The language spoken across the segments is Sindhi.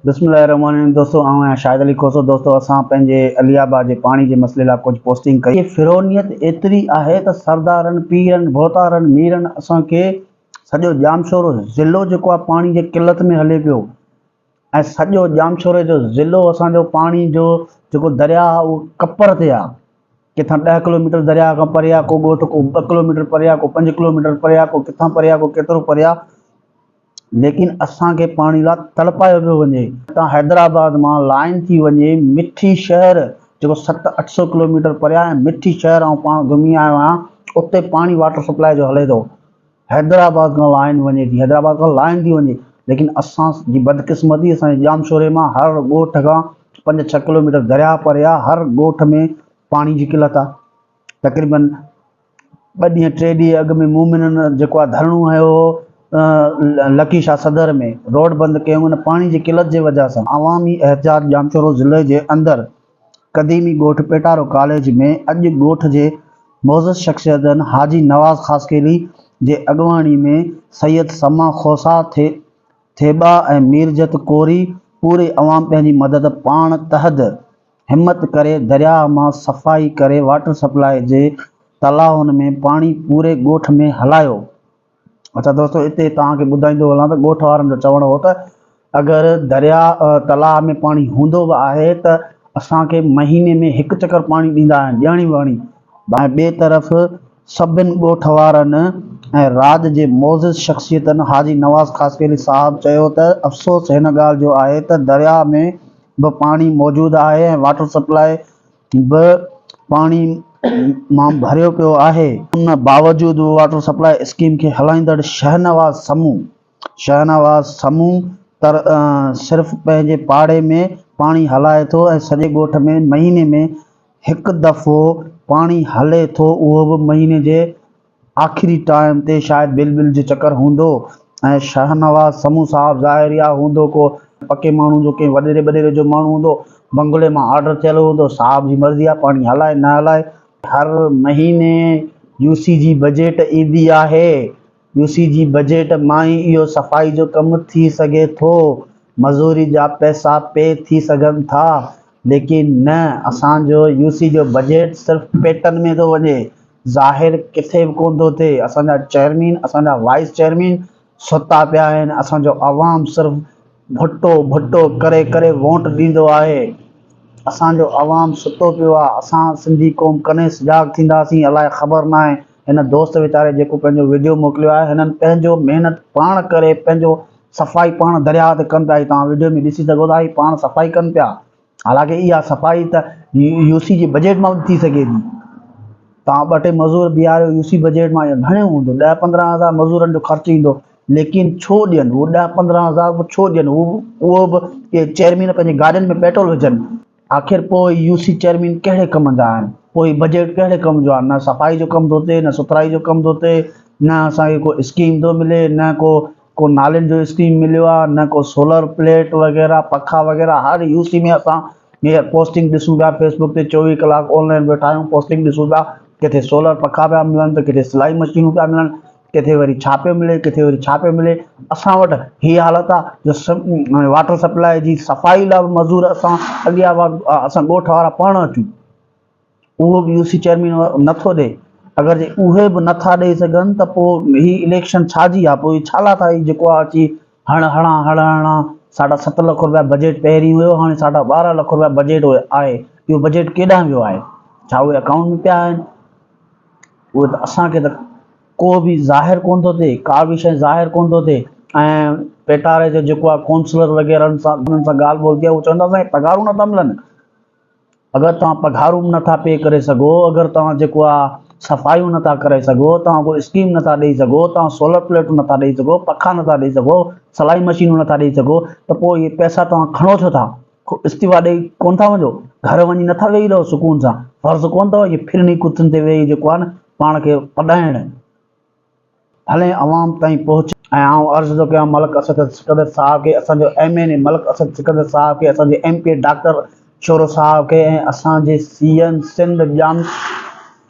بسم الله الرحمن الرحيم دوستو آئون آهيان شاهد علي کوسو دوستو اسان پنهنجي علي آباد جي پاڻي جي مسئلي لاء ڪجهه پوسٽنگ ڪئي. فرعونيت ايتري آهي ته سردارن، پيرن، ڀوتارن، ميرن اسان کي سڄو ڄامشورو ضلعو جيڪو آهي پاڻي جي قلت ۾ هلي پيو ۽ سڄو ڄامشوري جو ضلعو اسان جو پاڻي جو جيڪو درياء آهي اهو ڪپر تي آهي ڪٿان ڏهه ڪلوميٽر درياء کان پري آهي ڪو ڳوٺ ڪو ٻه ڪلوميٽر پري آهي ڪو پنج ڪلوميٽر پري آهي ڪو ڪٿان پري آهي ڪو ڪيترو پري آهي ليڪن اسان کي پاڻي لا تڙپايو پيو وڃي. هتان حيدرآباد مان لائين ٿي وڃي مٺي شهر جيڪو ست اٺ سو ڪلوميٽر پريان آهي مٺي شهر آئون پاڻ گهمي آيو آهيان اتي پاڻي واٽر سپلاء جو هلي ٿو حيدرآباد کان لائين وڃي ٿي حيدرآباد کان لائين ٿي وڃي ليڪن اسان جي بدقسمتي اسان جي ڄامشوري مان هر ڳوٺ کان پنج ڇهه ڪلوميٽر درياهه پري آهي هر ڳوٺ ۾ پاڻي جي قلت آهي تقريبن ٻه ڏينهن ٽي ڏينهن اڳ ۾ مومنن جيڪو آهي ڌرڻو هنيو هو لڪي شاهه صدر ۾ روڊ بند ڪيو ان پاڻي جي قلت جي وجهه سان. عوامي احتجاج ڄامشورو ضلعي جي اندر قديمي ڳوٺ پيٽارو ڪاليج ۾ اڄ ڳوٺ جي معزز شخصيتن حاجي نواز خاصخيلي جي اڳواڻي ۾ سيد سما کوسا ٿيٻا ۽ ميرجت ڪوري پوري عوام پنهنجي مدد پاڻ تحت همت ڪري درياهه مان صفائي ڪري واٽر سپلاء جي تلاون ۾ پاڻي پوري ڳوٺ ۾ هلايو. اڇا دوستو اتي توهان کي ٻڌائيندو هلان ته ڳوٺ وارن جو چوڻ هو ته اگر درياهه تلاء ۾ پاڻي هوندو به آهي ته اسان کي مهيني ۾ هڪ چڪر پاڻي ڏيندا آهن ڄاڻي واڻي ۽ ٻئي طرف سڀن ڳوٺ وارن ۽ راڄ جي معزز شخصيتن حاجي نواز خاصخيلي صاحب چيو ته افسوس هن ڳالهه جو آهي ته درياهه ۾ به پاڻي موجود آهي ۽ واٽر سپلاء به پاڻي مان ڀريو پيو آهي. ان باوجود به واٽر سپلاء اسڪيم کي هلائيندڙ شاهنواز سمون شاهنواز سمون تر صرف پنهنجي پاڙي ۾ پاڻي هلائي ٿو ۽ سڄي ڳوٺ ۾ مهيني ۾ هڪ دفعو پاڻي هلي ٿو اهو به مهيني جي آخري ٽائيم تي شايد بل بل جو چڪر هوندو ۽ شاهنواز سمون صاحب ظاهر يا هوندو ڪو پڪي ماڻهو جو ڪنهن وڏيري ٻڏيري جو ماڻهو هوندو بنگلي مان آرڊر ٿيل هوندو صاحب جي مرضي آهي پاڻي هلائي نه هلائي. هر مهيني يو سي جي بجيٽ ايندي آهي يو سي جي بجيٽ مان ئي اهو صفائي جو ڪم ٿي سگهي ٿو، مزوري جا پئسا پي ٿي سگهن ٿا، ليڪن نه اسان جو يو سي جو بجيٽ صرف پيٽن ۾ ٿو وڃي، ظاهر ڪٿي به ڪونه ٿو ٿئي، اسان جا چيئرمين اسان جا وائيس چيئرمين ستا پيا آهن، اسان جو عوام صرف ڀٽو ڀٽو ڪري ڪري ووٽ ڏيندو آهي، اسان جو عوام ستو پيو آهي، اسان سنڌي قوم ڪڏهن سجاڳ ٿينداسين الائي خبر ناهي، هن دوست ويچاري جيڪو پنهنجو وڊيو موڪليو آهي هنن پنهنجو محنت پاڻ ڪري پنهنجو صفائي پاڻ درياهه تي ڪن پيا هي توهان وڊيو ۾ ڏسي سگهو ٿا هي پاڻ صفائي ڪن پيا حالانڪه اها صفائي ته يو سي جي بجيٽ مان به ٿي سگهي ٿي توهان ٻه ٽي مزور بيهاريو يو سي بجيٽ مان گهڻو هوندو ڏهه پندرهن هزار مزورن جو خرچ ايندو ليڪن ڇو ڏين هو ڏهه پندرهن هزار به ڇو ڏين هو اهو به چيئرمين پنهنجي گاڏين ۾ پيٽرول وجهن آخر پوء يو سي چيئرمين ڪهڙي ڪم جا آهن؟ پوء هي بجيٽ ڪهڙي ڪم جو آهي؟ نه صفائي جو ڪم ٿو ٿئي، نه سٿرائي جو ڪم ٿو ٿئي، نه اسان کي ڪو اسڪيم ٿو ملي، نه ڪو ڪو نالين جو اسڪيم مليو آهي، نه ڪو سولر پليٽ وغيره پکا وغيره هر يو سي ۾ اسان هينئر پوسٽنگ ڏسون پيا فيس بڪ تي چوويهه ڪلاڪ آن لائين ويٺا آهيون پوسٽنگ ڏسون پيا ڪٿي سولر پکا پيا ملن ته ڪٿي سلائي مشينون پيا ملن ڪٿي وري ڇا پيو ملي ڪٿي وري ڇا پيو ملي اسان وٽ هي حالت آ جو واٽر سپلاء جي صفائي لاء به مزور اسان علي آباد اسان ڳوٺ وارا پاڻ اچون اهو به يو سي چيئرمين نٿو ڏي اگر جي اهي به نٿا ڏئي سگهن ته پوء هي اليڪشن ڇا جي آ پوء ڇا لاء ٿا هي جيڪو آ اچي هڻ هڻان هڻ هڻان ساڍا ست لک روپيا بجيٽ پهرين هيو هاڻي ساڍا ٻارهن لک روپيا بجيٽ آهي اهو بجيٽ ڪيڏانهن ويو آهي ڇا اهي اڪائونٽ ۾ پيا آهن اهو ته اسان کي ته ڪو به ظاهر ڪونه ٿو ٿئي، ڪا به شيء ظاهر ڪونه ٿو ٿئي ۽ پيٽاري جو جيڪو آهي ڪونسلر وغيره سان انهن سان ڳالهه ٻولهه ٿي آهي اهي چون ٿا اسان کي پگهارون نٿا ملن اگر توهان پگهارون به نٿا پي ڪري سگهو اگر توهان جيڪو آهي صفايون نٿا ڪري سگهو توهان ڪو اسڪيم نٿا ڏئي سگهو توهان سولر پليٽون نٿا ڏئي سگهو پکا نٿا ڏئي سگهو سلائي مشينون نٿا ڏئي سگهو ته پوء اهي پئسا توهان کڻو ڇو ٿا استعيفا ڏئي ڪونه ٿا وڃو، گهر وڃي نٿا ويهي رهو سڪون سان، فرض ڪونه اٿو اهي ڦرڻي ڪرسين تي ويهي جيڪو آهي نه پاڻ کي پڏائڻ. ڀلي عوام تائين پهچ. ۽ آئون عرض ٿو ڪيان ملڪ اسد سڪندر صاحب کي اسان جو M N A Malik Asad Sikandar صاحب کي اسان جي M P A doctor Shoro صاحب کي ۽ اسان جي سي ايم سنڌ ڄام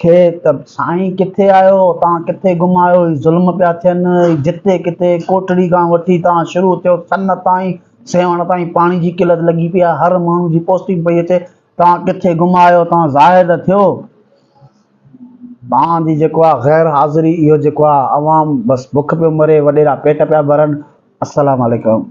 کي ته سائين ڪٿي آهيو توهان ڪٿي گم آهيو هي ظلم پيا ٿين جتي ڪٿي ڪوٽڙي کان وٺي توهان شروع ٿيو سن تائين. سيوهڻ تائين پاڻي جي قلت لڳي پئي آهي هر ماڻهو جي پوسٽنگ پئي اچي توهان ڪٿي گم آهيو توهان ظاهر ته ٿيو توهان جي جيڪو آهي غير حاضري اهو جيڪو آهي عوام بس بک پيو مري وڏيرا پيٽ پيا ڀرن السلام عليڪم.